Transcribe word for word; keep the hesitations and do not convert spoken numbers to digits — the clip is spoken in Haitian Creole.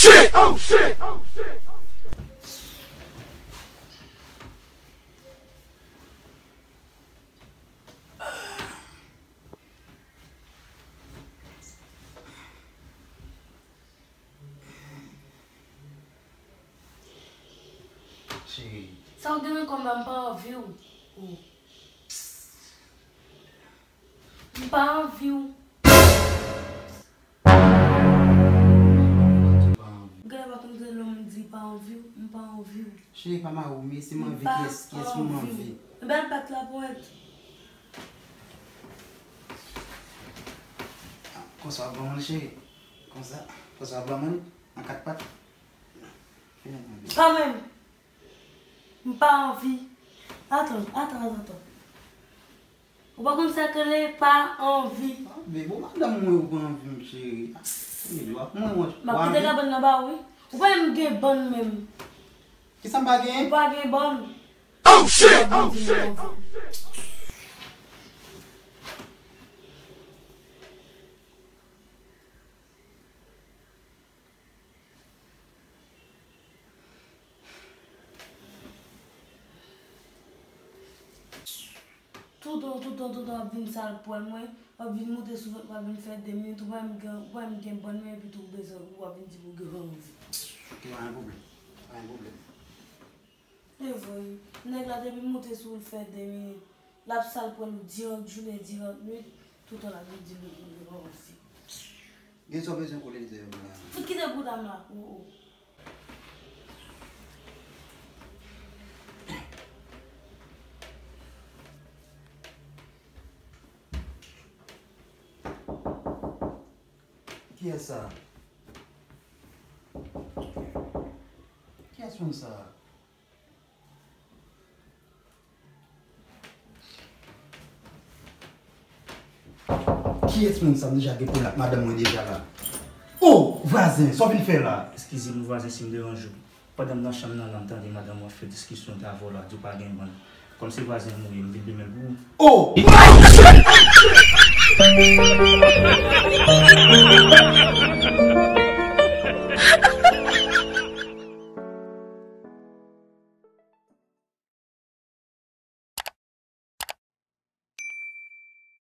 shit! Oh shit! Oh shit! Cheri. Sa w gen nan kò m la, m pa anvi w. Oh. M pa anvi w. Ou genlè pa konn de lè m di pa anvi w, m pa anvi w. Cheri, pa mare w, men si m anvi, kiyès, kiyès pou m anvi? Bèl pèt la pwent. Ah, konsa w ap ban mwen, cheri. Konsa, konsa w ap ban mwen, an kat pat. Kanmenm. M pa anvi. Atann, atann, atann, atann. Ou pa konn sa k rele pa anvi. Ah, men bon, madanm mwen, ou pa anvi m, cheri. Ah, men w ap mwen, w ap... M ap kite kabann nan ba ou, wi. Ou pa menm gen bann menm. Kisa m pa genyen? Ou pa gen bann. Oh shit! Oh shit! Toutan, toutan, toutan, w ap vin sal pwèl mwen, w ap vin moute sou vant mwen, w ap vin fè de minit, ou pa menm gen, ou pa menm gen bann men, epi tou w bezwen, w ap vin di pou gen anvi. Ok, pa gen pwoblèm. Pa gen pwoblèm. E vre, nèg la depi moute sou ou l fè de minit, l ap sal pwèl ou dirèk jounen, dirèk nwit, toutan l ap vin di l pou gen anvi. Gen sa w bezwen konnen de m la. Fout kite bouda m la, oh, oh. Kiyès sa? Kiyès moun sa? Kiyès moun sa? M deja gen pwoblèm ak madanm mwen deja la. Oh, vwazen, sa w vin fè la? Eskize m, vwazen, si m deranje w. Pandan m nan chanm nan la, m tande madanm ou ap fè diskisyon ak avè w la, di w pa gen bann. Kòm se vwazen m ou ye, m vin limen l pou ou. Oh!